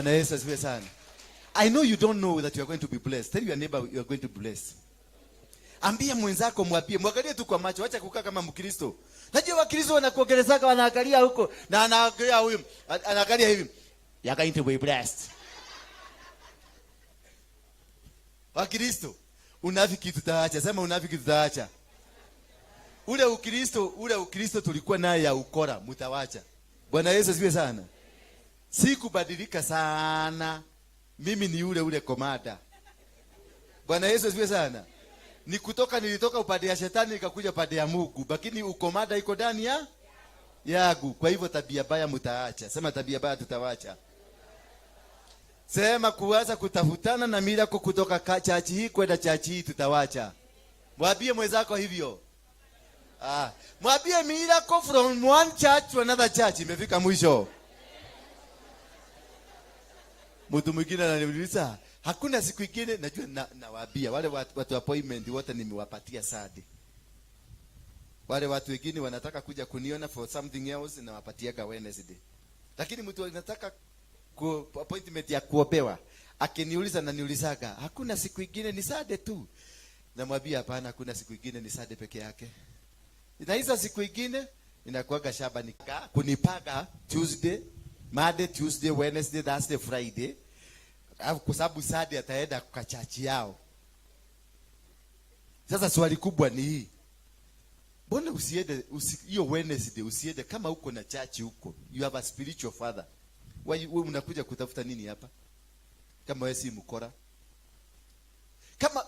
Bwana Yesu asifiwe sana. I know you don't know that you are going to be blessed. Tell your neighbor you are going to be blessed. Ambia mwenzako, mwambie, mwangalie tu kwa macho, acha kukaa kama Mkristo. Najua Wakristo wanakuongelezaka, wanaangalia huko na anaangalia huyu, anaangalia hivi. You are going to be blessed. Wakristo, unafiki tutaacha. Sema unafiki tutaacha. Ule Ukristo tulikuwa naye ya ukora, mtawacha. Bwana Yesu asifiwe sana. Sikubadilika sana. Mimi ni yule ule komada. Bwana Yesu asifiwe sana. Ni kutoka, nilitoka upande ya shetani nikakuja upande ya Mungu, lakini ukomada iko ndani ya yangu. Kwa hivyo tabia baya mtaacha. Sema tabia baya tutawacha. Sema kuanza kutafutana na miracle kutoka church hii kwenda church hii tutawacha. Mwambie mwenzako hivyo. Mwambie miracle from one church to another church imefika mwisho. Mtu mwingine ananiuliza, hakuna siku ingine? Najua nawaambia wale watu appointment wote nimewapatia Sunday. Wale watu wengine wanataka kuja kuniona for something else nawapatiaga Wednesday. Lakini mtu anataka appointment ya kuombewa, akiniuliza na niulizaga, hakuna siku ingine, ni Sunday tu. Namwambia hapana, hakuna siku ingine, ni Sunday peke yake. Na hizo siku ingine inakuwaga shaba ni kunipaga Tuesday, Monday, Tuesday, Wednesday, Thursday, Friday. Alafu kwa sababu Sunday ataenda kwa church yao. Sasa swali kubwa ni hii. Mbona usiende hiyo Wednesday usiende kama uko na church huko? You have a spiritual father. Why wewe unakuja kutafuta nini hapa? Kama wewe si mkora. Kama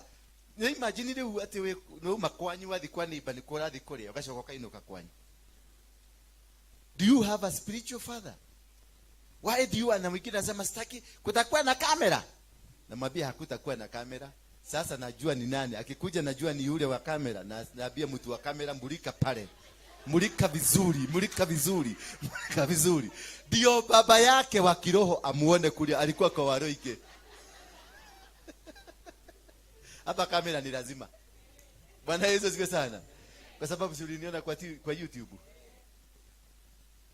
na imagine rĩu atĩ wĩ nĩ kwanyu wathi kwa neighbor nĩ kũrathi kũrĩa ũgacoka ũkainũka kwanyu. Do you have a spiritual father? Why do you, na mwingine anasema sitaki, kutakuwa na kamera. Namwambia hakutakuwa na kamera. Sasa najua ni nani. Akikuja najua ni yule wa kamera. Na naambia mtu wa kamera, mulika pale. Mulika vizuri, mulika vizuri, mulika vizuri. Ndio baba yake wa kiroho amuone kule alikuwa kwa Waroike. Hapa kamera ni lazima. Bwana Yesu asifiwe sana. Kwa sababu si uliniona kwa YouTube.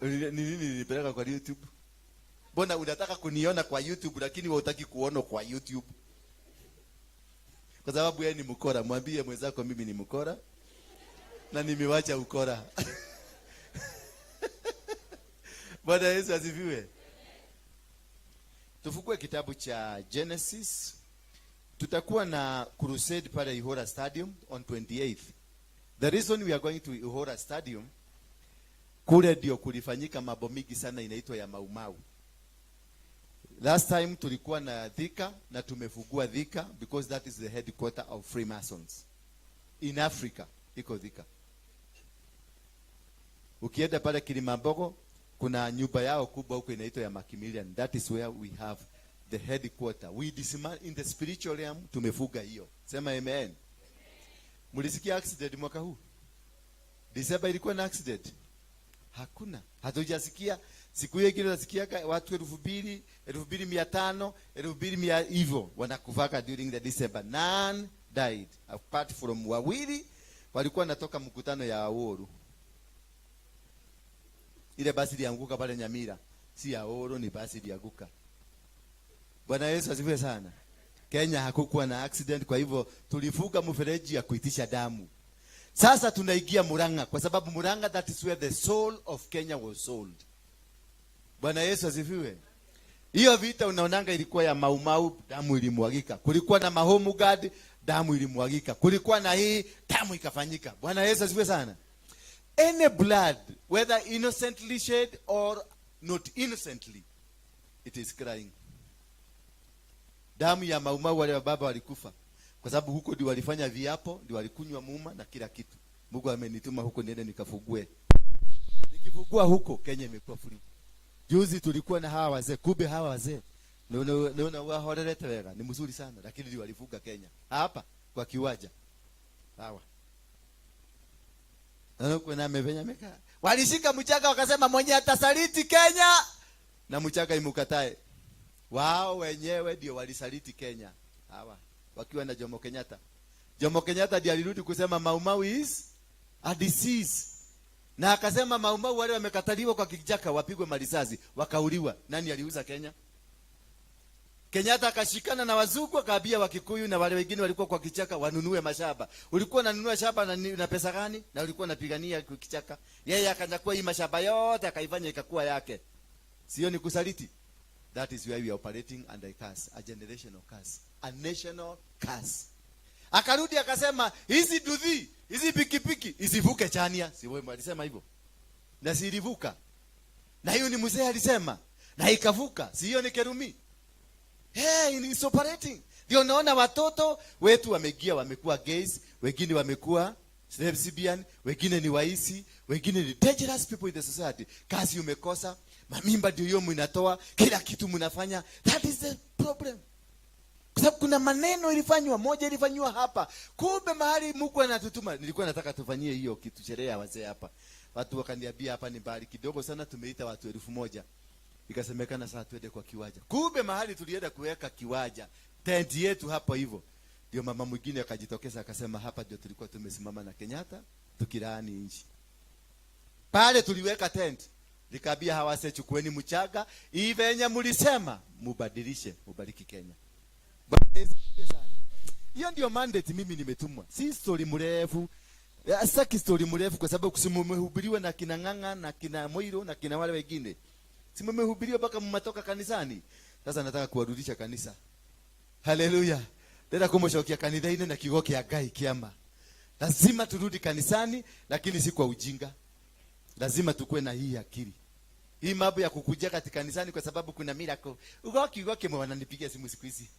Ni nini nilipeleka kwa YouTube? Mbona unataka kuniona kwa YouTube lakini wewe hutaki kuona kwa YouTube? Kwa sababu yeye ni mkora. Mwambie mwenzako mimi ni mkora na nimewacha ukora. Bwana Yesu asifiwe. Tufungue kitabu cha Genesis. Tutakuwa na crusade pale Ihora Stadium on 28th. The reason we are going to Ihora Stadium, kule ndio kulifanyika mambo mingi sana inaitwa ya Mau Mau. Last time tulikuwa na Thika na tumefungua Thika because that is the headquarter of Freemasons in Africa. Iko Thika. Ukienda pale Kilimambogo kuna nyumba yao kubwa huko inaitwa ya Macmillan. That is where we have the headquarter. We dismantle in the spiritual realm, tumefuga hiyo. Sema amen. Mlisikia accident mwaka huu? December ilikuwa na accident? Hakuna. Hatujasikia. Siku hiyo ingine nasikiaga watu 2000, 2500, 2100 hivyo wanakufaka during the December. None died apart from wawili walikuwa wanatoka mkutano ya Aoru. Ile basi ilianguka pale Nyamira. Si ya Aoru, ni basi ilianguka. Bwana Yesu asifiwe sana. Kenya hakukuwa na accident, kwa hivyo tulifuga mfereji ya kuitisha damu. Sasa tunaingia Murang'a kwa sababu Murang'a, that is where the soul of Kenya was sold. Bwana Yesu asifiwe. Hiyo vita unaonanga ilikuwa ya Mau Mau, damu ilimwagika. Kulikuwa na Mahomu Guard, damu ilimwagika. Kulikuwa na hii, damu ikafanyika. Bwana Yesu asifiwe sana. Any blood, whether innocently shed or not innocently, it is crying. Damu ya Mau Mau, wale wa baba walikufa kwa sababu huko ndio walifanya viapo, ndio walikunywa muma na kila kitu. Mungu amenituma huko niende nikafugue. Nikifugua huko Kenya imekuwa free. Juzi tulikuwa na hawa wazee, kumbe hawa wazee naona wahorerete wega, ni mzuri sana, lakini ndio walifuga Kenya hapa kwa kiwanja. Sawa. Naona kuna amefanya meka. Walishika mchanga wakasema mwenye atasaliti Kenya na mchanga imukatae. Wao wenyewe ndio walisaliti Kenya. Hawa wakiwa na Jomo Kenyatta. Jomo Kenyatta ndiye alirudi kusema Mau Mau is a disease. Na akasema Mau Mau wale wamekataliwa kwa kichaka wapigwe marisasi, wakauliwa. Nani aliuza Kenya? Kenyatta akashikana na wazungu, akaambia Wakikuyu na wale wengine walikuwa kwa kichaka wanunue mashamba. Ulikuwa unanunua shamba na pesa gani? Na ulikuwa unapigania kichaka. Yeye akanyakua hii mashamba yote, akaifanya ikakuwa yake. Sio ni kusaliti? That is where we are operating under a curse, a generational curse, a national curse. Akarudi akasema hizi nduthi, hizi pikipiki isivuke Chania. Si wewe alisema hivyo? Na si ilivuka. Na hiyo ni mzee alisema. Na ikavuka. Si hiyo ni Kerumi? Hey, it's operating. Ndio naona watoto wetu wameingia, wamekuwa gays, wengine wamekuwa lesbian, wengine ni waisi, wengine ni dangerous people in the society. Kazi umekosa, mamimba ndio hiyo mnatoa, kila kitu mnafanya. That is the problem. Kwa sababu kuna maneno ilifanywa, moja ilifanywa hapa. Kumbe mahali Mungu anatutuma. Nilikuwa nataka tufanyie hiyo kitu, sherehe ya wazee hapa. Watu wakaniambia hapa ni mbali kidogo sana, tumeita watu 1000. Ikasemekana sasa tuende kwa kiwanja. Kumbe mahali tulienda kuweka kiwanja, tenti yetu hapo hivyo. Ndio mama mwingine akajitokeza akasema hapa ndio tulikuwa tumesimama na Kenyatta tukilaani nchi. Pale tuliweka tent. Nikaambia hawase, chukueni mchanga, ivenye mlisema mubadilishe, mubariki Kenya. Bwana Yesu asifiwe sana. Hiyo ndio mandate mimi nimetumwa. Si story mrefu. Sitaki story mrefu kwa sababu mumehubiriwa na kina Ng'ang'a na kina Moiro na kina wale wengine. Si mumehubiriwa mpaka mmetoka kanisani. Sasa nataka kuwarudisha kanisa. Haleluya. Tena kumucokia kanitha-inĩ na kiugo kĩa Ngai kĩama. Lazima turudi kanisani, lakini si kwa ujinga. Lazima tukue na hii akili. Hii mambo ya kukuja katika kanisani kwa sababu kuna miracle. Ugo kiugo kimwe, wananipigia simu siku hizi.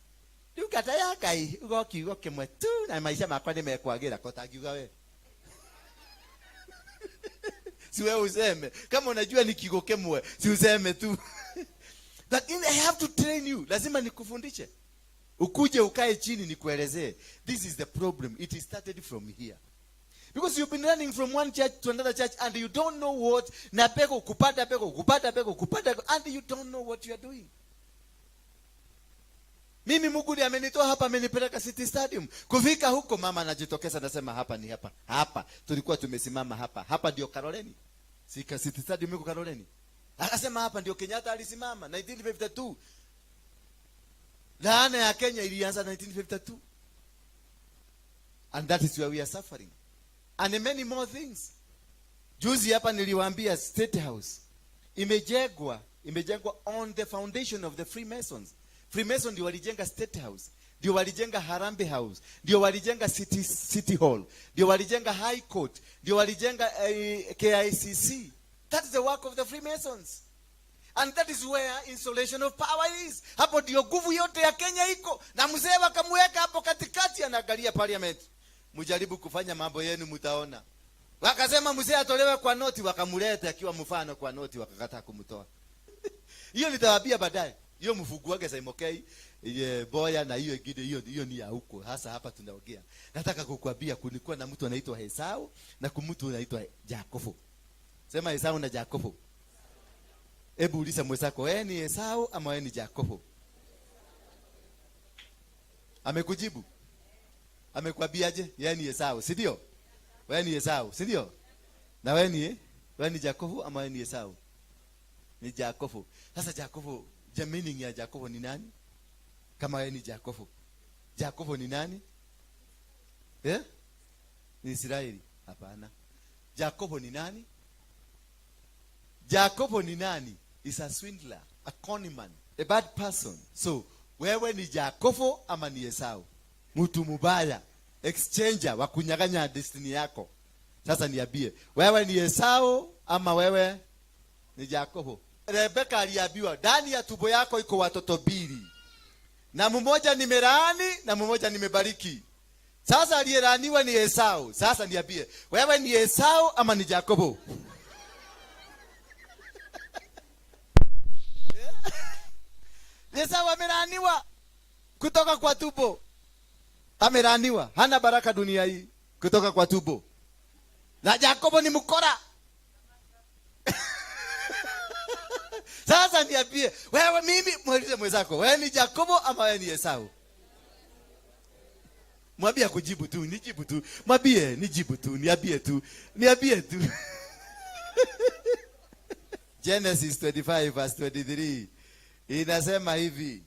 Ndungata ya Ngai, ugo kiugo kimwe tu na maisha makwa nĩmekwagira ko tangiuga we. Si wewe useme. Kama unajua ni kiugo kimwe, si useme tu. Lakini I have to train you. Lazima nikufundishe. Ukuje ukae chini nikuelezee. This is the problem. It is started from here. Because you've been running from one church to another church and you don't know what, na peko kupata peko kupata peko kupata, and you don't know what you are doing. Mimi Mungu ndiye amenitoa hapa, amenipeleka City Stadium. Kufika huko mama anajitokeza, anasema hapa ni hapa. Hapa tulikuwa tumesimama hapa. Hapa ndio Kaloleni. Sika City Stadium iko Kaloleni. Akasema hapa ndio Kenyatta alisimama 1952. Laana ya Kenya ilianza 1952. And that is where we are suffering. And many more things. Juzi hapa niliwaambia State House imejengwa on the foundation of the Freemasons. Freemason ndio walijenga State House, ndio walijenga Harambee House, ndio walijenga City Hall, ndio walijenga High Court, ndio walijenga KICC. That is the work of the Freemasons. And that is where installation of power is. Hapo ndio nguvu yote ya Kenya iko. Na mzee wakamweka hapo katikati, anaangalia parliament. Mjaribu kufanya mambo yenu mtaona. Wakasema mzee atolewe kwa noti, wakamleta akiwa mfano kwa noti, wakakataa kumtoa. Hiyo nitawaambia baadaye. Hiyo mfunguage Saimokei, ye boya na hiyo ingine, hiyo ni ya huko. Hasa hapa tunaongea. Nataka kukuambia kulikuwa na mtu anaitwa Esau na mtu anaitwa Yakobo. Sema Esau na Yakobo. Hebu uliza mwenzako, wewe ni Esau ama wewe ni Yakobo? Amekujibu? Amekwambiaje? Yeye ni Esau, si ndio? Wewe ni Esau, si ndio? Na wewe ni Yakobo ama wewe ni Esau? Ni Yakobo. Sasa Yakobo, je, meaning ya Yakobo ni nani? Kama wewe ni Yakobo. Yakobo ni nani? Eh? Ni Israeli? Hapana. Yakobo ni nani? Yakobo ni nani? Is a swindler, a conman, a bad person. So, wewe ni Yakobo ama ni Esau? Mtu mubaya, exchanger wa kunyang'anya destiny yako. Sasa niambie, wewe ni Esau ama wewe ni Yakobo? Rebeka aliambiwa ndani ya tumbo yako iko watoto mbili, na mmoja nimelaani na mmoja nimebariki. Sasa aliyelaaniwa ni Esau. Sasa niambie, wewe ni Esau ama ni Yakobo? Esau amelaaniwa kutoka kwa tumbo. Amelaaniwa, hana baraka dunia hii kutoka kwa tumbo. Na Yakobo ni mkora. Sasa niambie, wewe mimi, muulize mwenzako, wewe ni Yakobo ama wewe ni Esau? Mwambie akujibu tu, nijibu tu. Mwambie nijibu tu, niambie tu, niambie tu. Genesis 25 verse 23 inasema hivi.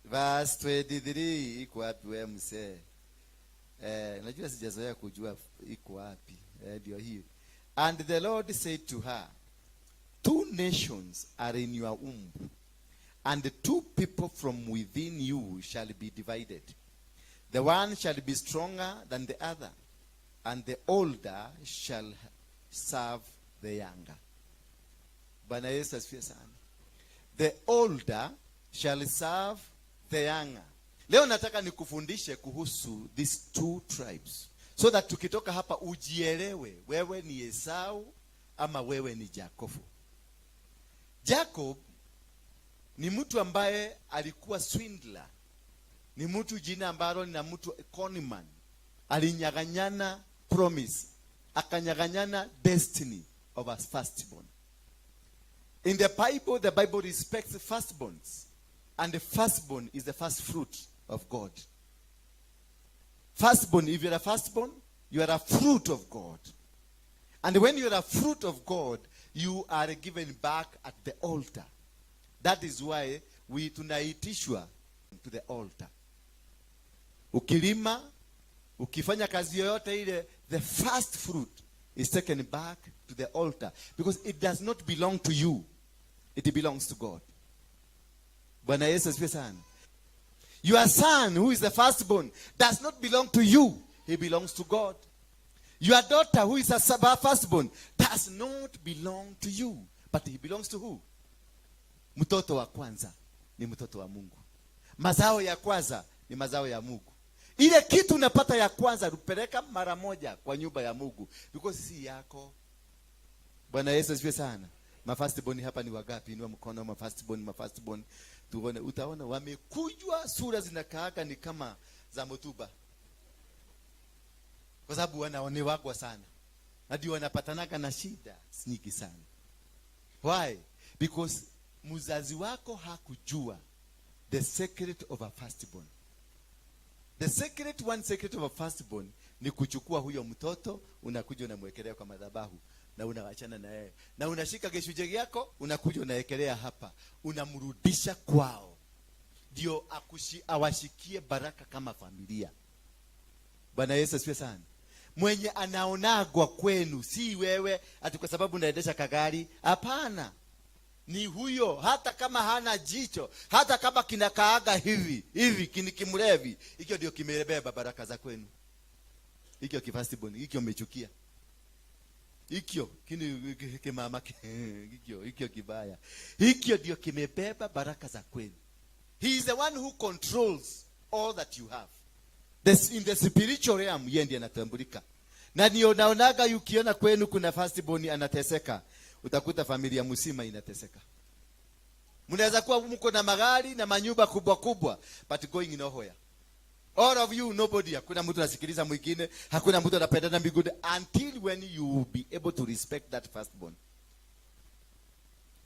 Verse 23 iko wapi wewe mzee? Najua sijazoea kujua iko wapi. Ndio hii. And the Lord said to her, "Two nations are in your womb, and the two people from within you shall be divided. The one shall be stronger than the other, and the older shall serve the younger." Bwana Yesu asifiwe sana. The older shall serve the younger. Leo nataka nikufundishe kuhusu these two tribes so that tukitoka hapa ujielewe wewe ni Esau ama wewe ni Jakobo. Jacob ni mtu ambaye alikuwa swindler, ni mtu jina ambalo ni na mtu conman. Alinyang'anyana promise, akanyang'anyana destiny of a firstborn. In the Bible respects firstborns, and the firstborn is the first fruit of God. Firstborn, if you're a firstborn, you are a fruit of God. And when you are a fruit of God, you are given back at the altar. That is why we tunaitishwa to the altar. Ukilima, ukifanya kazi yoyote ile, the first fruit is taken back to the altar because it does not belong to you. It belongs to God. Bwana Yesu asifiwe sana. Your son, who is the firstborn, does not belong to you. He belongs to God. Your daughter, who is a firstborn, does not belong to you. But he belongs to who? Mtoto wa kwanza ni mtoto wa Mungu. Mazao ya kwanza ni mazao ya Mungu. Ile kitu unapata ya kwanza rupeleka mara moja kwa nyumba ya Mungu because si yako. Bwana Yesu asifiwe sana. Mafirstborn hapa ni wagapi? Inua mkono mafirstborn, mafirstborn. Tuone, utaona wamekujwa, sura zinakaaga ni kama za mutuba, kwa sababu wanaonewagwa sana na ndio wanapatanaga na shida nyingi sana. Why? Because mzazi wako hakujua the secret of a firstborn. The secret, one secret of a firstborn ni kuchukua huyo mtoto, unakuja unamwekelea kwa madhabahu na unawachana na yeye, na unashika gicunjĩ yako, unakuja unawekelea hapa, unamrudisha kwao, ndio awashikie baraka kama familia. Bwana Yesu asifiwe sana. Mwenye anaonagwa kwenu si wewe ati kwa sababu unaendesha kagari. Hapana, ni huyo, hata kama hana jicho, hata kama kinakaaga hivi hivi, kini kimlevi, hicho ndio kimebeba baraka za kwenu. Hicho kifirstborn, hicho umechukia, hikyo kini kimama, hikyo kibaya, hikyo ndio kimebeba baraka za kwenu. He is the one who controls all that you have. In the spiritual realm, yeye ndiye anatambulika. Na ndio naonaga ukiona kwenu kuna firstborn anateseka, utakuta familia mzima inateseka. Mnaweza kuwa mko na magari na manyumba kubwa kubwa, but going nowhere. All of you, nobody, hakuna mtu anasikiliza mwingine, hakuna mtu anapendana mbinguni until when you will be able to respect that firstborn.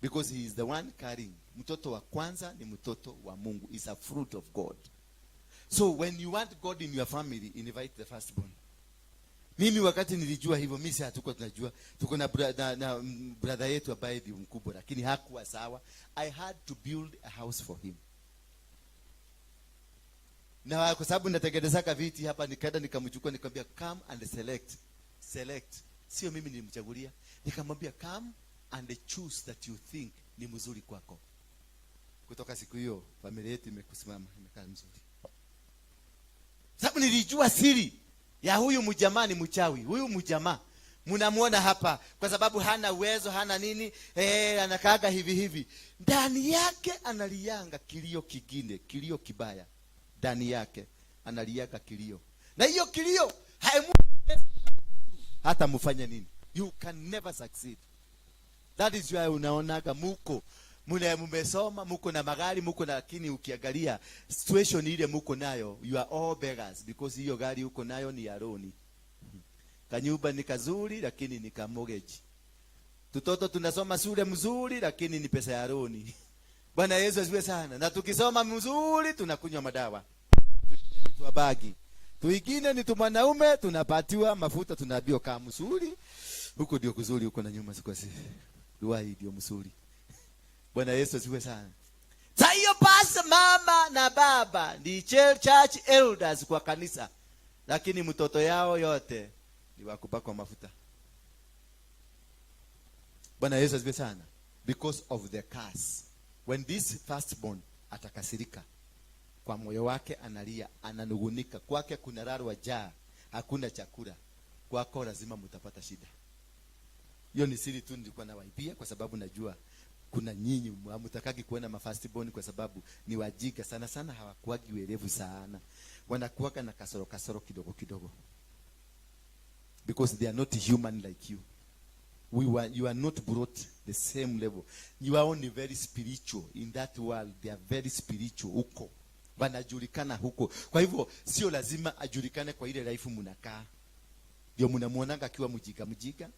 Because he is the one carrying. Mtoto wa kwanza ni mtoto wa Mungu, is a fruit of God. So when you want God in your family, invite the firstborn. Mimi wakati nilijua hivyo, mimi si hatukuwa tunajua. Tuko na brother yetu ambaye ni mkubwa, lakini hakuwa sawa. I had to build a house for him. Na kwa sababu natengenezaka viti hapa, nikaenda nikamchukua, nikamwambia, "Come and select." Select. Sio mimi nilimchagulia. Nikamwambia, "Come and choose that you think ni mzuri kwako." Kutoka siku hiyo familia yetu imekusimama, imekaa mzuri. Sababu nilijua siri ya huyu mjamaa ni mchawi. Huyu mjamaa mnamuona hapa kwa sababu hana uwezo, hana nini, anakaaga hivi hivi. Ndani yake analianga kilio kingine, kilio kibaya. Ndani yake analianga kilio, na hiyo kilio haimu hata mfanye nini, you can never succeed. That is why unaonaga muko mune mumesoma, muko na magari, muko na, lakini ukiangalia situation ile muko nayo, you are all beggars because hiyo gari uko nayo ni ya loan. Kanyumba ni kazuri lakini ni ka mortgage. Tutoto tunasoma shule mzuri lakini ni pesa ya loan. Bwana Yesu asifiwe sana. Na tukisoma mzuri tunakunywa madawa. Tuwabagi. Tuingine ni tumwanaume tunapatiwa mafuta, tunaambiwa kaa mzuri. Huko ndio kuzuri, huko na nyuma siko si. Dua hii ndio mzuri. Bwana Yesu asifiwe sana. Sa hiyo pasi mama na baba ni church elders kwa kanisa, lakini mtoto yao yote ni wa kupakwa mafuta. Bwana Yesu asifiwe sana. Because of the curse. When this firstborn atakasirika, kwa moyo wake analia, ananugunika, kwake kuna rarwa jaa, hakuna chakula, kwako lazima mtapata shida. Hiyo ni siri tu nilikuwa nawaibia, kwa sababu najua kuna nyinyi hamtakagi kuona mafirstborn kwa sababu ni wajinga sana sana, hawakuagi werevu sana, wanakuwaga na kasoro kasoro kidogo kidogo, because they are not human like you. You are not brought the same level. You are only very spiritual in that world. They are very spiritual huko, wanajulikana huko. Kwa hivyo sio lazima ajulikane kwa ile life mnakaa. Ndio mnamuonanga akiwa mjinga mjinga,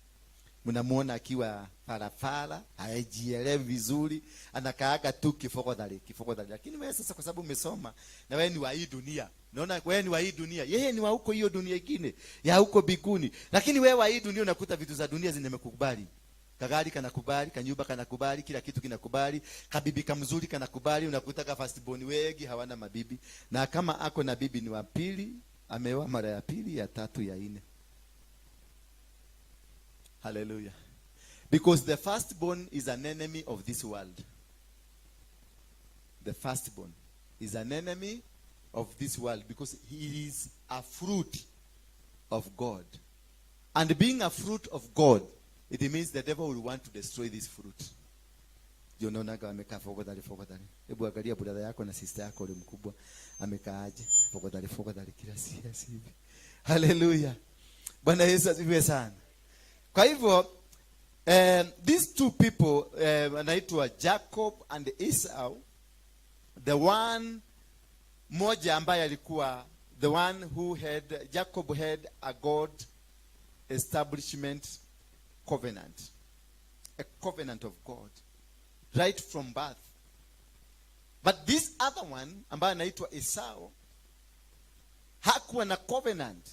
mnamuona akiwa farafara, hajielewi vizuri, anakaaga tu kifogodhali kifogodhali. Lakini wewe sasa, kwa sababu umesoma na wewe ni wa hii dunia, naona wewe ni wa hii dunia, yeye ni wa huko hiyo dunia ingine ya huko biguni. Lakini wewe wa hii dunia unakuta vitu za dunia zinamekubali. Kagari kanakubali, kanyumba kanakubali, kila kitu kinakubali, kabibi kamzuri kanakubali. Unakuta ka firstborn wengi hawana mabibi, na kama ako na bibi ni wa pili, ameoa mara ya pili, ya tatu, ya nne. Hallelujah. Because the firstborn is an enemy of this world. The firstborn is an enemy of this world because he is a fruit of God. And being a fruit of God, it means the devil will want to destroy this fruit. Ndio unaonaga wamekaa fogodhali fogodhali. Hebu angalia brother yako na sister yako ule mkubwa amekaaje? Fogodhali fogodhali kila siasa hivi. Hallelujah. Bwana Yesu asifiwe sana. Kwa hivyo these two people anaitwa Jacob and Esau. The one mmoja ambaye alikuwa the one who had, Jacob had a God establishment covenant, a covenant of God right from birth. But this other one ambaye anaitwa Esau hakuwa na covenant,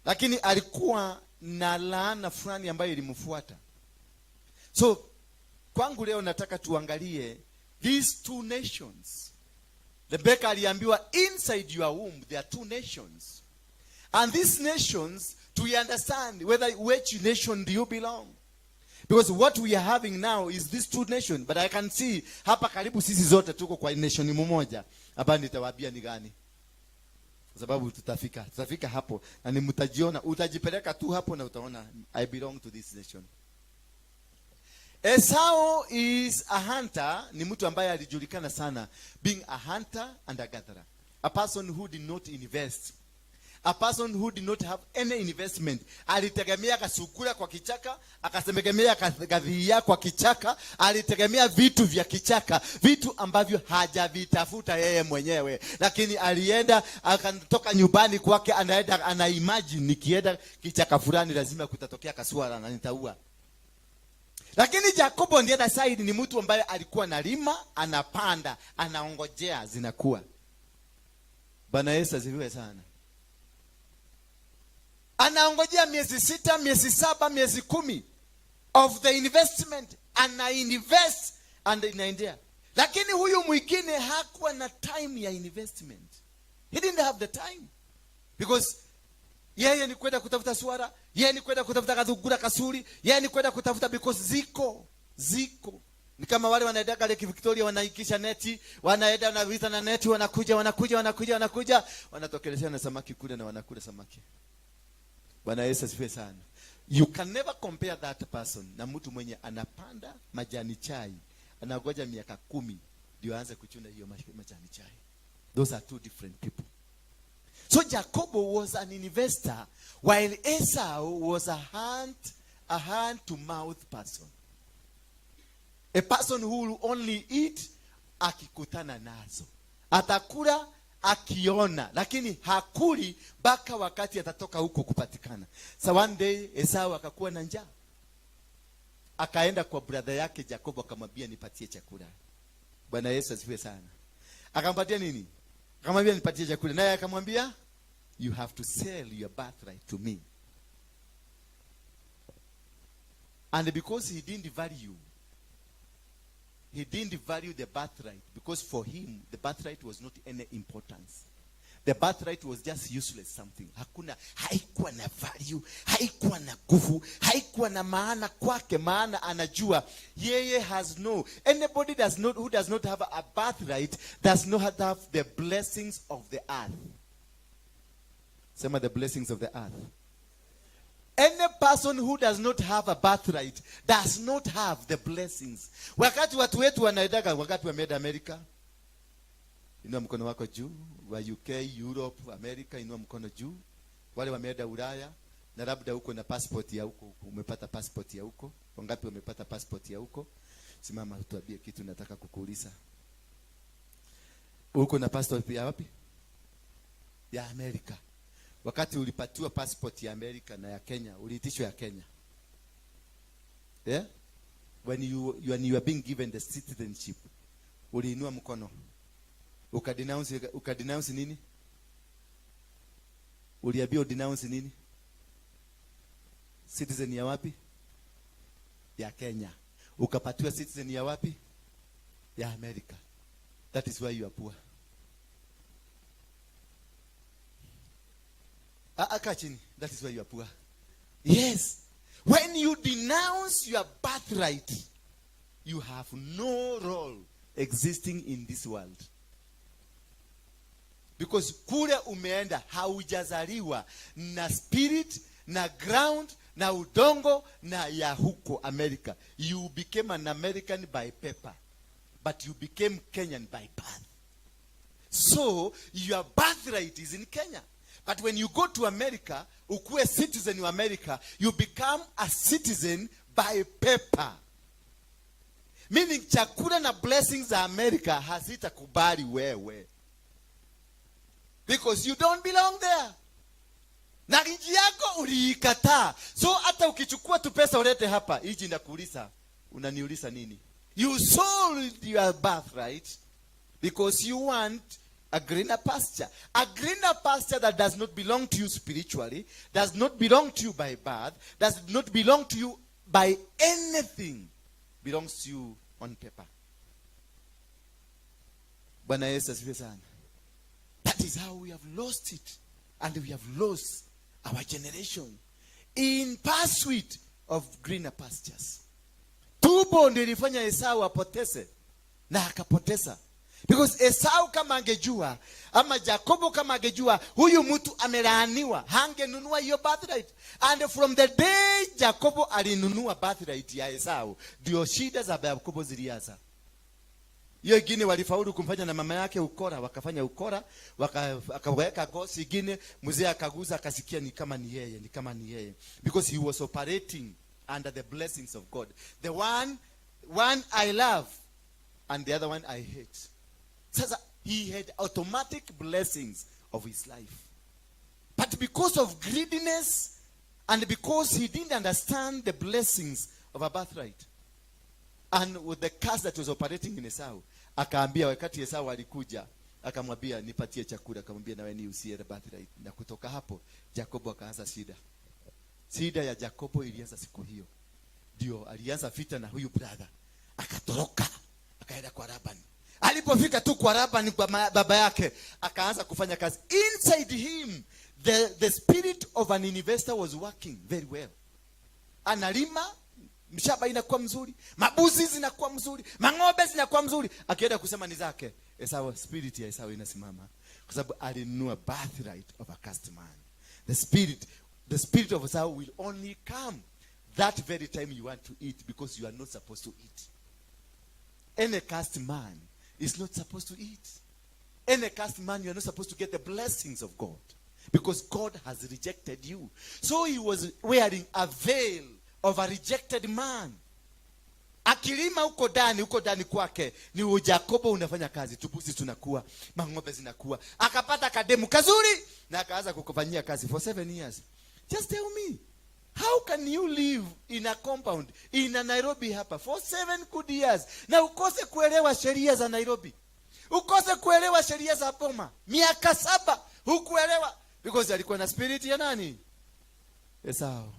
lakini alikuwa na laana fulani ambayo ilimfuata. So kwangu leo nataka tuangalie these two nations. Rebecca aliambiwa, "Inside your womb there are two nations." And these nations, to understand whether which nation do you belong. Because what we are having now is these two nations. But I can see hapa karibu sisi zote tuko kwa nation mmoja. Hapa nitawaambia ni gani. Kwa sababu tutafika hapo na ni mtajiona, utajipeleka tu hapo na utaona, "I belong to this nation." Esau is a hunter, ni mtu ambaye alijulikana sana being a hunter and a gatherer. A person who did not invest. A person who did not have any investment. Alitegemea kasukura kwa kichaka, akategemea kadhia kwa kichaka, alitegemea vitu vya kichaka, vitu ambavyo hajavitafuta yeye mwenyewe. Lakini alienda akatoka nyumbani kwake, anaenda ana imagine, "Nikienda kichaka fulani lazima kutatokea kaswara na nitaua." Lakini Jacobo on the other side ni mtu ambaye alikuwa analima, anapanda, anaongojea zinakuwa. Bwana Yesu asifiwe sana. Anaongojea miezi 6, miezi 7, miezi 10 of the investment, ana invest and inaendea. Lakini huyu mwingine hakuwa na time ya investment. He didn't have the time because yeye ni kwenda kutafuta swara, yeye ni kwenda kutafuta kadhugura kasuri, yeye ni kwenda kutafuta because ziko ziko. Ni kama wale wanaendaga Lake Victoria, wanaikisha neti, wanaenda wanavita na neti, wanakuja wanakuja wanakuja wanakuja, wanatokelezea na samaki kule na wanakula samaki. Bwana Yesu asifiwe sana. You can never compare that person na mtu mwenye anapanda majani chai, anangoja miaka 10 ndio aanze kuchuna hiyo majani chai. Those are two different people. So Jacobo was an investor while Esau was a hand to mouth person. A person who will only eat akikutana nazo. Atakula akiona, lakini hakuli mpaka wakati atatoka huko kupatikana. So one day Esau akakuwa na njaa. Akaenda kwa brother yake Jacobo akamwambia, "Nipatie chakula." Bwana Yesu asifiwe sana. Akampatia nini? Akamwambia, "Nipatie chakula." Naye akamwambia, "You have to sell your birthright to me." And because he didn't value He didn't value the birthright because for him the birthright was not any importance. The birthright was just useless something. Hakuna, haikuwa na value, haikuwa na nguvu, haikuwa na maana kwake, maana anajua yeye has no, anybody does not, who does not have a birthright does not have the blessings of the earth. Sema, "The blessings of the earth." Any person who does not have a birthright does not have the blessings. Wakati watu wetu wanaendaga, wakati wameenda Amerika, inua mkono wako juu. Wa UK, Europe, America, inua mkono juu. Wale wameenda Ulaya na labda uko na passport ya huko, umepata passport ya huko. Wangapi wamepata passport ya huko? Simama tuambie kitu nataka kukuuliza. Uko na passport ya wapi? Ya Amerika. Wakati ulipatiwa passport ya Amerika na ya Kenya, uliitishwa ya Kenya? Yeah? When you are being given the citizenship, uliinua mkono. Ukadenounce nini? Uliambiwa udenounce nini? Citizen ya wapi? Ya Kenya. Ukapatiwa citizen ya wapi? Ya Amerika. That is why you are poor. Ah, ah, kaa chini. That is why you are poor. Yes. When you denounce your birthright, you have no role existing in this world. Because kule umeenda haujazaliwa na spirit na ground na udongo na ya huko America. You became an American by paper, but you became Kenyan by birth. So your birthright is in Kenya. But when you go to America, ukuwe citizen wa America, you become a citizen by paper. Meaning chakula na blessings za America hazitakubali wewe. Because you don't belong there. Na nchi yako uliikataa. So hata ukichukua tu pesa ulete hapa, hiji nakuuliza, unaniuliza nini? You sold your birthright because you want a greener pasture. A greener pasture that does not belong to you spiritually, does not belong to you by birth, does not belong to you by anything, belongs to you on paper. Bwana Yesu asifiwe sana. That is how we have lost it. And we have lost our generation in pursuit of greener pastures. Tumbo ndio ilifanya Esau apoteze na akapoteza. Because Esau kama angejua ama Jacobo kama angejua huyu mtu amelaaniwa, hangenunua hiyo birthright. And from the day Jacobo alinunua birthright ya Esau, ndio shida za Jacobo zilianza. Hiyo ingine walifaulu kumfanya na mama yake ukora, wakafanya ukora, akaweka gosi ingine, mzee akaguza akasikia ni kama ni yeye, ni kama ni yeye. Because he was operating under the blessings of God. The one I love and the other one I hate. Sasa he had automatic blessings of his life. But because of greediness and because he didn't understand the blessings of a birthright and with the curse that was operating in Esau, akaambia wakati Esau alikuja, akamwambia, "Nipatie chakula," akamwambia, "Nawe niuzie birthright." Na kutoka hapo Jacobo akaanza shida. Shida ya Jacobo ilianza siku hiyo. Ndio alianza vita na huyu brother. Akatoroka, akaenda kwa Laban. Alipofika tu kwa Laban, kwa baba yake, akaanza kufanya kazi. Inside him the spirit of an investor was working very well. Analima, mshamba inakuwa mzuri, mabuzi zinakuwa mzuri, mang'ombe zinakuwa mzuri. Akienda kusema ni zake, Esau, spirit ya Esau inasimama kwa sababu alinunua birthright of a cursed man. The spirit of Esau will only come that very time you want to eat, because you are not supposed to eat. Any cursed man is not supposed to eat. Any cursed man, you are not supposed to get the blessings of God because God has rejected you. So he was wearing a veil of a rejected man. Akilima huko ndani kwake ni Ujakobo unafanya kazi, tubuzi tunakuwa, mang'ombe zinakuwa. Akapata kademu kazuri na akaanza kukufanyia kazi for 7 years. Just tell me, how can you live in a compound in a Nairobi hapa for 7 good years na ukose kuelewa sheria za Nairobi, ukose kuelewa sheria za boma? Miaka 7 hukuelewa because alikuwa na spirit ya nani? Esau.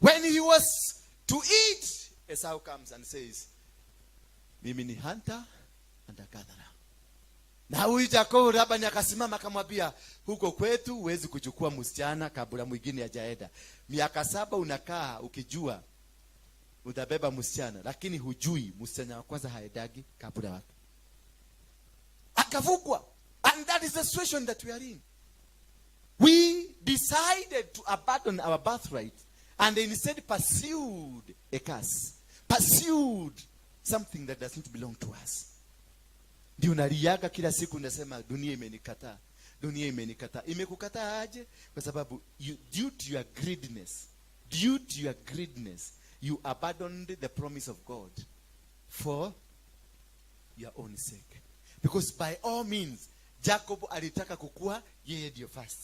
When he was to eat, Esau comes and says, Mimi ni hunter and a gatherer. Na huyu Jacob, Labani akasimama akamwambia, huko kwetu huwezi kuchukua msichana kabla mwingine hajaenda. Miaka 7 unakaa ukijua utabeba msichana, lakini hujui msichana wa kwanza haendagi kabla wake. Akavukwa. And that is the situation that we are in. We decided to abandon our birthright and instead pursued a curse. Pursued something that does not belong to us. Ndio unaliaga kila siku, unasema dunia imenikataa, dunia imenikataa. Imekukataa aje? Kwa sababu due to your greediness, you abandoned the promise of God for your own sake. Because by all means, Jacob alitaka kukua yeye ndio first.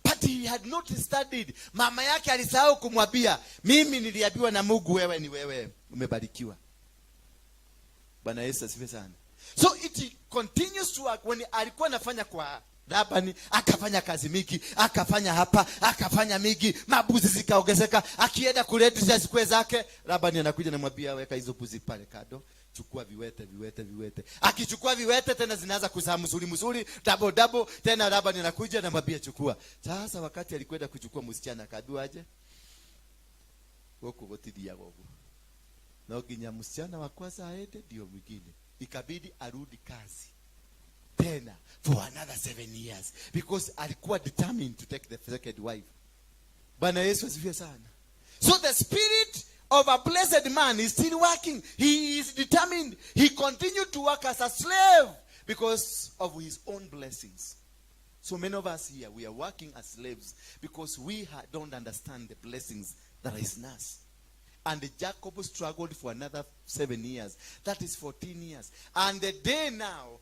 But he had not studied. Mama yake alisahau kumwambia, mimi niliambiwa na Mungu wewe ni wewe umebarikiwa. Bwana Yesu asifiwe sana. So it continues to work. When alikuwa anafanya kwa Labani, akafanya kazi mingi, akafanya hapa, akafanya mingi, mabuzi zikaongezeka, akienda kuleta zikwe zake, Labani anakuja namwambia, weka hizo buzi pale kando, chukua viwete, viwete, viwete. Akichukua viwete tena zinaanza kuzaa mzuri mzuri, double double, tena Labani anakuja namwambia chukua. Sasa wakati alikwenda kuchukua msichana akaambiwa aje? Huku gutithiaga uguo. No nginya msichana wa kwanza aende ndio mwingine. Ikabidi arudi kazi tena for another 7 years because alikuwa determined to take the second wife. Bwana Yesu asifiwe sana. So the spirit of a blessed man is still working. He is determined. He continued to work as a slave because of his own blessings. So many of us here, we are working as slaves because we don't understand the blessings that is in us. And Jacob struggled for another 7 years. That is 14 years. And the day now,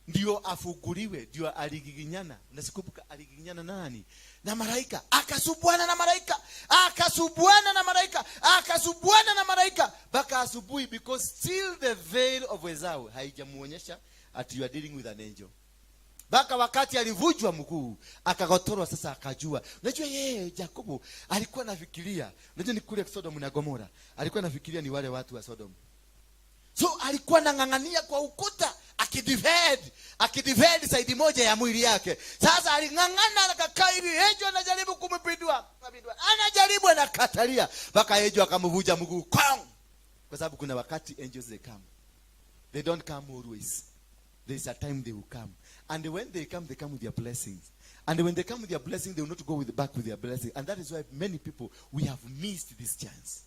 ndio afunguliwe, ndio aligiginyana. Nasikumbuka aligiginyana nani? Na malaika. Akasubuana na malaika. Akasubuana na malaika. Akasubuana na malaika. Mpaka asubuhi, because still the veil of Esau haijamuonyesha ati you are dealing with an angel. Mpaka wakati alivujwa mguu akagotorwa, sasa akajua. Unajua yeye Jakobo alikuwa anafikiria, unajua ni kule Sodom na Gomora, alikuwa anafikiria ni wale watu wa Sodom. So alikuwa anang'ang'ania kwa ukuta akidefend, akidefend side moja ya mwili yake. Sasa aling'ang'ana akakaa hivi, angel anajaribu kumpindua, anajaribu, anakatalia, mpaka angel akamvunja mguu kong. Kwa sababu kuna wakati angels they come, they don't come always. There is a time they will come. And when they come, they come with their blessings. And when they come with their blessing, they will not go back with their blessing. And that is why many people, we have missed this chance.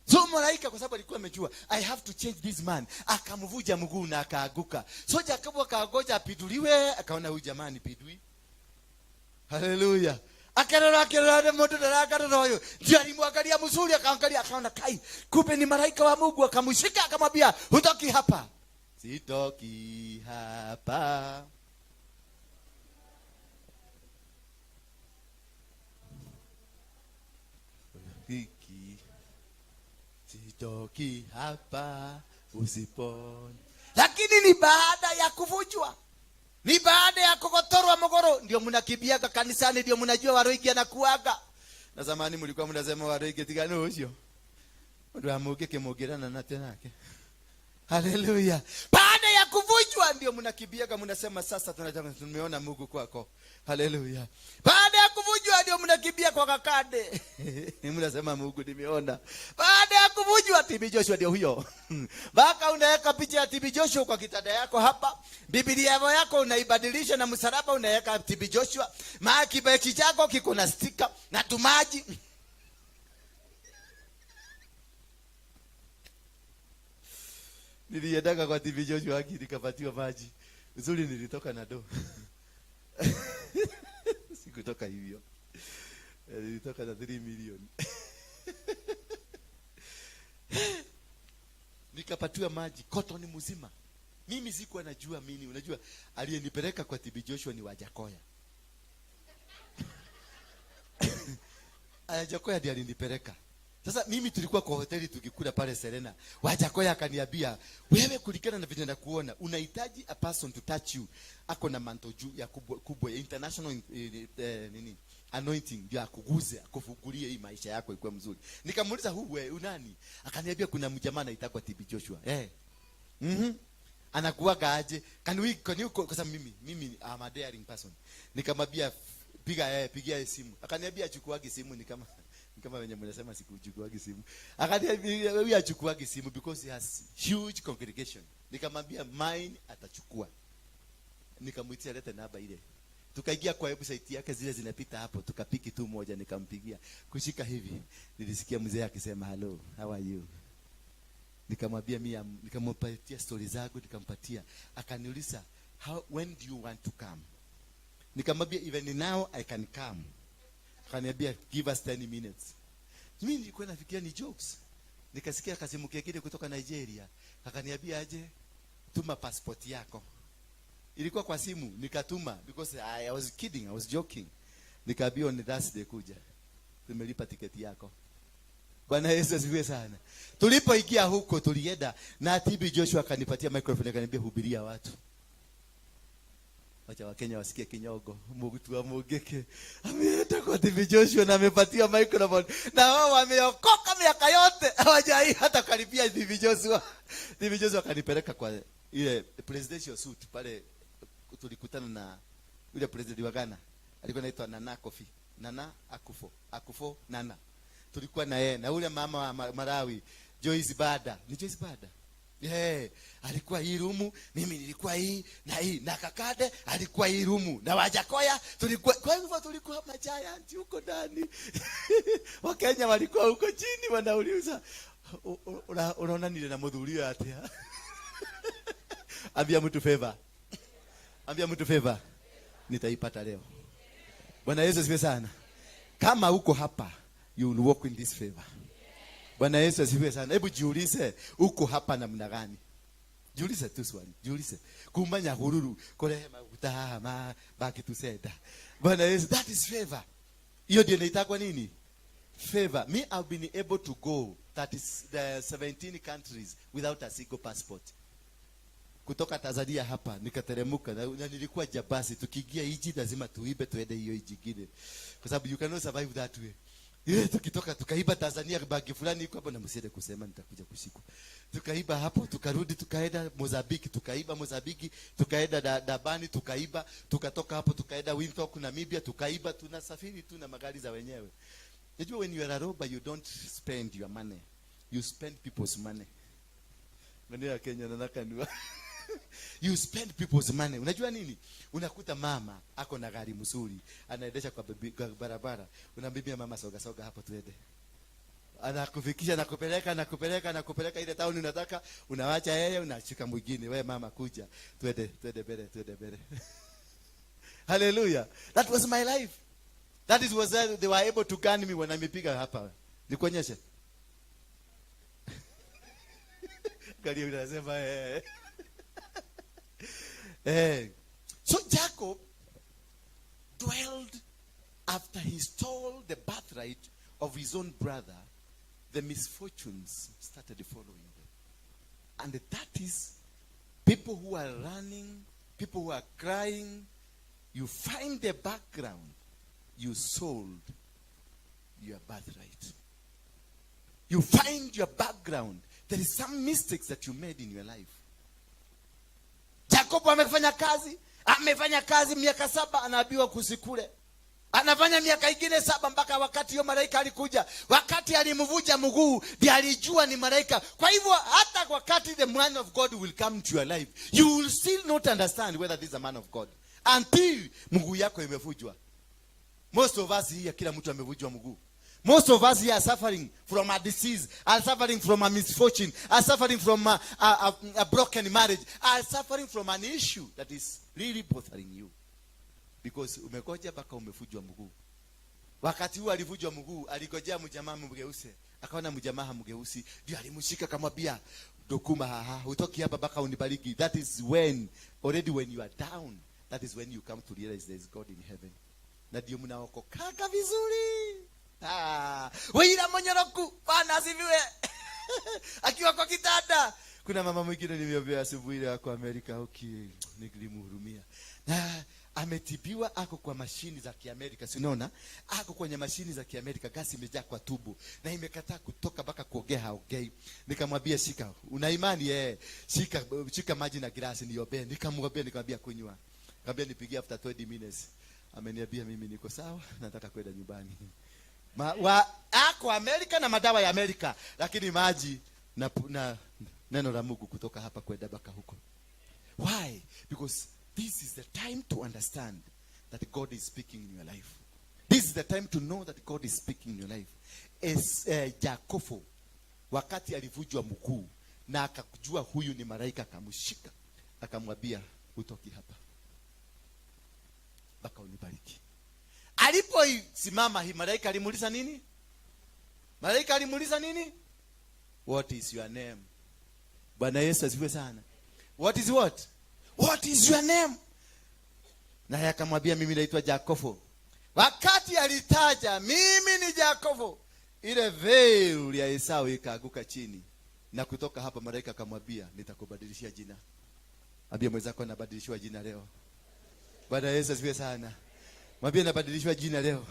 So malaika kwa sababu alikuwa amejua I have to change this man, akamvuja mguu na akaaguka. So Jacobo akagoja apiduliwe, akaona huyu jamaa ni pidui. Haleluya. Akarora, akirora, mundu ndaragarora huyu. Ndio alimwangalia mzuri, akaangalia, akaona kai, kumbe ni malaika wa Mungu, akamshika akamwambia, hutoki hapa. Sitoki hapa. Hiki. Sitoki hapa usipone. Lakini ni baada ya kuvunjwa, ni baada ya kugotorwa mogoro, ndio mnakimbiaga kanisani, ndio mnajua Waruingi anakuaga. Na zamani mlikuwa mnasema Waruingi tigana ucio. Mundu wa mungi kimungirana na tenake. Haleluya. Baada ya kuvunjwa ndio mnakimbiaga mnasema sasa tunataka tumeona Mungu kwako. Haleluya. Baada ya kuvunjwa ndio mnakimbia kwa kakade. Mnasema Mungu nimeona. Baada ya kuvunjwa TB Joshua ndio huyo. Mpaka unaweka picha ya TB Joshua kwa kitanda yako hapa. Biblia yako unaibadilisha na msalaba unaweka TB Joshua. Maana kibeki chako kiko na stika na tumaji. Niliendaga kwa TB Joshua haki nikapatiwa maji. Uzuri nilitoka na do. Sikutoka hivyo. Nilitoka na 3 million. Nikapatiwa maji cotton mzima. Mimi sikuwa najua mimi, unajua aliyenipeleka kwa TB Joshua ni Wajakoya. Wajakoya ndiye alinipeleka. Sasa mimi tulikuwa kwa hoteli tukikula pale Serena. Wajakoya akaniambia, wewe kulingana na vile nakuona, unahitaji a person to touch you. Ako na manto juu ya kubwa, kubwa ya international nini anointing ndio akuguze, akufungulie hii maisha yako ikuwe mzuri. Nikamuuliza, huu wewe unani? Akaniambia kuna mjamaa anaitwa TB Joshua. Anakuwaga aje? Can you, kwa sababu mimi I'm a daring person. Nikamwambia, piga yeye, pigia yeye simu. Akaniambia achukuagi simu. Ni kama wenye mnasema sikuchukuagi simu. Akaniambia huyu achukuagi simu because he has huge congregation. Nikamwambia mine atachukua. Nikamwitia, lete namba ile. Tukaingia kwa website yake, zile zinapita hapo, tukapick tu moja, nikampigia. Kushika hivi, nilisikia mzee akisema, "Hello, how are you?" Nikamwambia mimi, nikampatia story zangu, nikampatia. Akaniuliza, "How, when do you want to come?" Nikamwambia, "Even now I can come." Akaniambia, "Give us 10 minutes." Mimi nilikuwa nafikiria ni jokes. Nikasikia kasimu kingine kutoka Nigeria. Akaniambia aje, "Tuma passport yako." Ilikuwa kwa simu, nikatuma because I was kidding, I was joking. Nikaambiwa, "Ni Thursday kuja. Tumelipa tiketi yako." Bwana Yesu asifiwe sana. Tulipoingia huko tulienda na TB Joshua akanipatia microphone, akaniambia, "Hubiria watu. Wacha Wakenya wasikie kinyongo. Mutu wa Mungiki ameenda kwa TB Joshua na amepatia microphone, na wao wameokoka miaka yote hawajai hata karibia TB Joshua." TB Joshua akanipeleka kwa ile presidential suite pale, tulikutana na yule president wa Ghana, alikuwa anaitwa Nana Kofi Nana Akufo Akufo Nana. Tulikuwa na yeye na ule mama wa Malawi, Joyce Banda. Ni Joyce Banda? Yeah, alikuwa hii room, mimi nilikuwa hii na hii, na Kakade alikuwa hii room, na Wajackoyah tulikuwa. Kwa hivyo tulikuwa magiant huko ndani. Wakenya walikuwa huko chini wanauliza, "Unaona nile na muthuri atia?" Ambia mtu favor. Ambia mtu favor. Nitaipata leo. Bwana Yesu asifiwe sana. Kama uko hapa, you will walk in this favor. Bwana Yesu asifiwe sana. Hebu jiulize, uko hapa namna gani? Jiulize tu swali. Jiulize. Kuma Nyahururu kurehe maguta haha ma back to sender. Bwana Yesu, that is favor. Hiyo ndio inaitwa nini? Favor. Me, I've been able to go that is the 17 countries without a single passport. Kutoka Tanzania hapa nikateremuka na nilikuwa jabasi. Tukiingia iji lazima tuibe tuende hiyo iji ingine, kwa sababu you cannot survive that way. Yeah, tukitoka tukaiba Tanzania bagi fulani iko hapo, na msiende kusema, nitakuja kushikwa. Tukaiba hapo, tukarudi, tukaenda Mozambiki, tukaiba Mozambiki, tukaenda Dabani, tukaiba, tukatoka hapo tukaenda Windhoek Namibia, tukaiba. Tunasafiri tu na magari za wenyewe. Unajua, when you are a robber, you don't spend your money, you spend people's money. Maneno ya Kenya na nakanua. You spend people's money. Unajua nini? Unakuta mama ako na gari mzuri, anaendesha kwa barabara. Unamwambia mama, "Soga soga hapo tuende." Anakufikisha, nakupeleka, nakupeleka, nakupeleka ile town unataka, unawacha yeye, unashika mwingine. "We mama, kuja. Twende, twende mbele, twende mbele." Hallelujah. That was my life. That is was they were able to gun me when amepiga hapa. Nikuonyeshe. Gari unasema eh. Eh. So Jacob dwelled after he stole the birthright of his own brother, the misfortunes started following them. And that is people who are running, people who are crying. You find the background, you sold your birthright. You find your background. There is some mistakes that you made in your life. Jacob amefanya kazi miaka 7, anaambiwa kusikule. Anafanya miaka ingine 7 mpaka wakati hiyo malaika alikuja. Wakati alimvunja mguu, ndiye alijua ni malaika. Kwa hivyo hata wakati the man of God will come to your life, you will still not understand whether this is a man of God until mguu yako imevunjwa. Most of us here, kila mtu amevunjwa mguu. Most of us here are suffering from a disease, are suffering from a misfortune, are suffering from a broken marriage, are suffering from an issue that is really bothering you. Because umegoja mpaka umevunjwa mguu. Wakati huu alivunjwa mguu, aligojea mjamaa mgeuse. Akaona mjamaa hamgeusi, ndio alimshika akamwambia, "Dokuma haha, hutoki hapa mpaka unibariki." That is when, already when you are down, that is when you come to realize there is God in heaven. Na ndio mnaokokaga vizuri. Ah, Wira Monyoroku, Bwana asifiwe. Akiwa kwa kitanda. Kuna mama mwingine nimeombea asubuhi ile wako Amerika, okay, nilimhurumia. Na Ametibiwa, ako kwa mashini za Kiamerika, si unaona? Ako kwenye mashini za Kiamerika, gasi imejaa kwa tumbo na imekataa kutoka, mpaka kuongea haongei. Nikamwambia, "Shika, una imani eh? Shika, shika maji na glasi niombee." Nikamwombea, nikamwambia kunywa. Nikamwambia nipigie after 20 minutes. Ameniambia, "Mimi niko sawa, nataka kwenda nyumbani." Ako Amerika na madawa ya Amerika, lakini maji na neno la Mungu kutoka hapa kwenda mpaka huko. Why? Because this is the time to understand that God is speaking in your life. This is the time to know that God is speaking in your life. As Jakobo wakati alivunjwa mguu na akajua huyu ni malaika, akamshika, akamwambia, "Hutoki hapa mpaka unibariki." Aliposimama hii, malaika alimuuliza nini? Malaika alimuuliza nini? "What is your name?" Bwana Yesu asifiwe sana. What is what? "What is your name?" Naye akamwambia, "Mimi naitwa Jakobo." Wakati alitaja, "Mimi ni Jakobo," ile veil ya Esau ikaanguka chini, na kutoka hapa malaika akamwambia, "Nitakubadilishia jina." Ambia mwenzako, "Nabadilishiwa jina leo." Bwana Yesu asifiwe sana. Mwambie, "Nabadilishwa jina leo."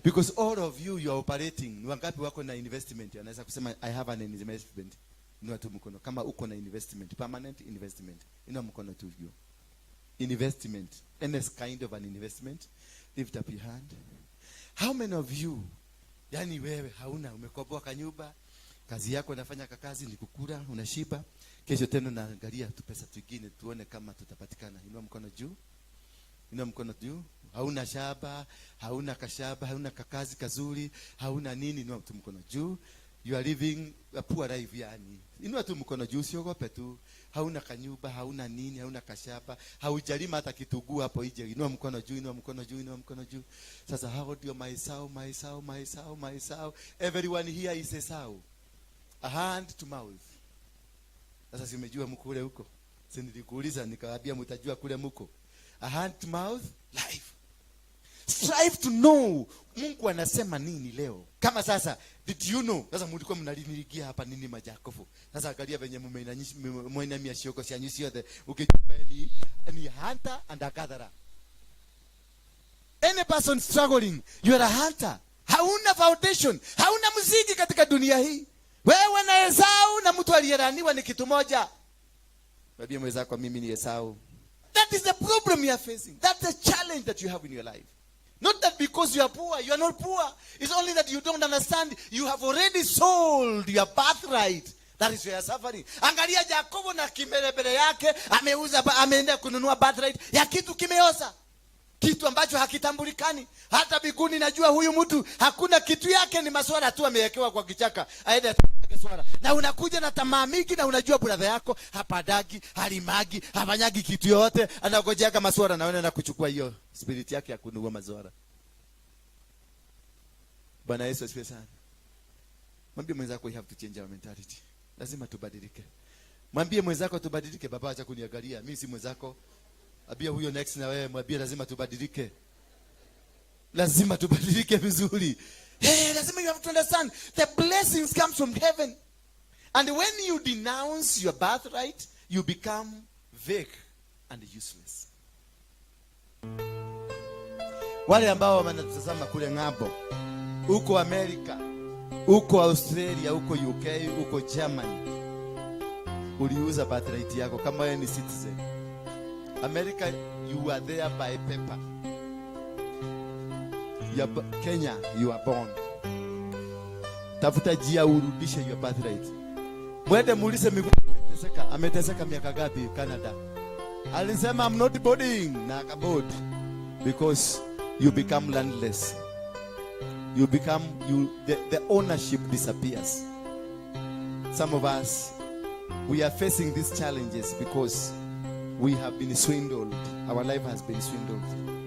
Because all of you, you are operating. Ni wangapi wako na investment? Anaweza kusema, "I have an investment." Inua tu mkono kama uko na investment, permanent investment. Inua mkono tu juu. Investment, any kind of an investment. Lift up your hand. How many of you, yani wewe hauna, umekomboa kanyumba, kazi yako unafanya kakazi ni kukula, unashiba. Kesho tena unaangalia tu pesa twingine tuone kama tutapatikana. Inua mkono juu. Inua mkono juu. Hauna shamba, hauna kashamba, hauna kakazi kazuri, hauna nini, inua tu mkono juu. You are living a poor life yani. Inua tu mkono juu, usiogope tu. Hauna kanyumba, hauna nini, hauna kashamba, haujalima hata kitunguu hapo nje. Inua mkono juu, inua mkono juu, inua mkono juu. Sasa hao ndio Maesau, Maesau, Maesau, Maesau. Everyone here is Esau. A hand to mouth. Sasa si umejua mko kule huko? Si nilikuuliza nikawaambia mtajua kule mko. A hand to mouth life. Strive to know Mungu anasema nini leo. Kama sasa, did you know? Sasa mlikuwa mnalinigia hapa nini majakofu. Sasa angalia venye mmeinamia cioko cianyu ciothe ukijua ni hunter and a gatherer. Any person struggling, you are a hunter. Hauna foundation, hauna msingi katika dunia hii. Wewe na Esau na mtu aliyelaaniwa ni kitu moja. Mwambie mwenzako, "Mimi ni Esau." That is the problem you are facing. That's the challenge that you have in your life. Not that because you are poor, you are not poor. It's only that you don't understand. You have already sold your birthright. That is why you are suffering. Angalia Jakobo na kimbelembele yake, ameuza, ameenda kununua birthright ya kitu kimeoza. Kitu ambacho hakitambulikani. Hata mbinguni najua huyu mtu hakuna kitu yake, ni maswara tu amewekewa kwa kichaka. Aende atage swara. Na unakuja na tamaa mingi na unajua brother yako hapadagi, halimagi, hafanyagi kitu yote, anangojeaga maswara na wewe kuchukua hiyo spirit yake ya kununua maswara. Bwana Yesu asifiwe sana. Mwambie mwenzako, "We have to change our mentality." Lazima tubadilike. Mwambie mwenzako, "Tubadilike." Baba, acha kuniangalia. Mimi si mwenzako. Ambia huyo next na wewe, mwambie, "Lazima tubadilike." Lazima tubadilike vizuri. Hey, lazima you have to understand the blessings comes from heaven. And when you denounce your birthright, you become vague and useless. Wale ambao wanatazama kule ng'ambo, huko Amerika, huko Australia, huko UK, huko Germany, uliuza birthright yako kama wewe ni citizen. America, you are there by paper. Kenya, you are born. Tafuta njia urudishe your birthright. Mwende muulize miguu ameteseka, ameteseka miaka gapi Canada? Alisema, "I'm not boarding," na akaboard because you become landless. You become you the ownership disappears. Some of us, we are facing these challenges because we have been swindled. Our life has been swindled.